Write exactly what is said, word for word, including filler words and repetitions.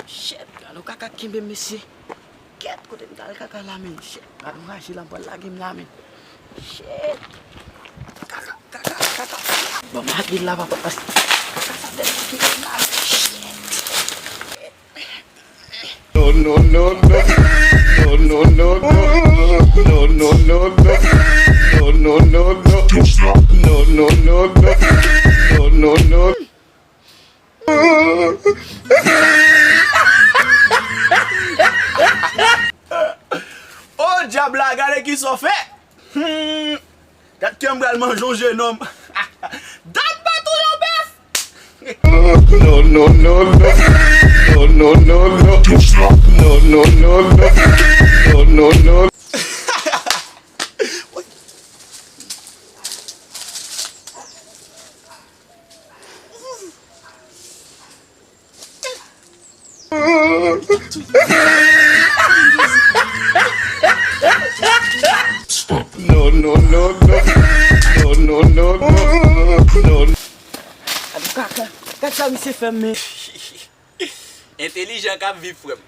Shit, gade yon kaka kenbe m, mesye. Kèt, kote m t al kaka la, menm? Shit, gade yon raje la, pral lage m la, menm. Shit. Kaka, kaka, kaka. Bon, m lage l la, papa. Kaka sa tèlman kenbe m la, menm. Shit. No, no, no, no. No, no, no, no. No, no, no, no. No, no, no, no. No, no, no, no. No, no, no. O dyab la, gade ki sa w fè. Hmm. Gad kè m pral manje yon jenòm. Dat pa touye yon bèf. No, no, no, no. No, no, no, no. No, no, no, no. No, no, no. No, no, no, no. No, no, no, no. No. Gad kaka, gad sa misye fè m, men. Entelijan k ap viv, frè m.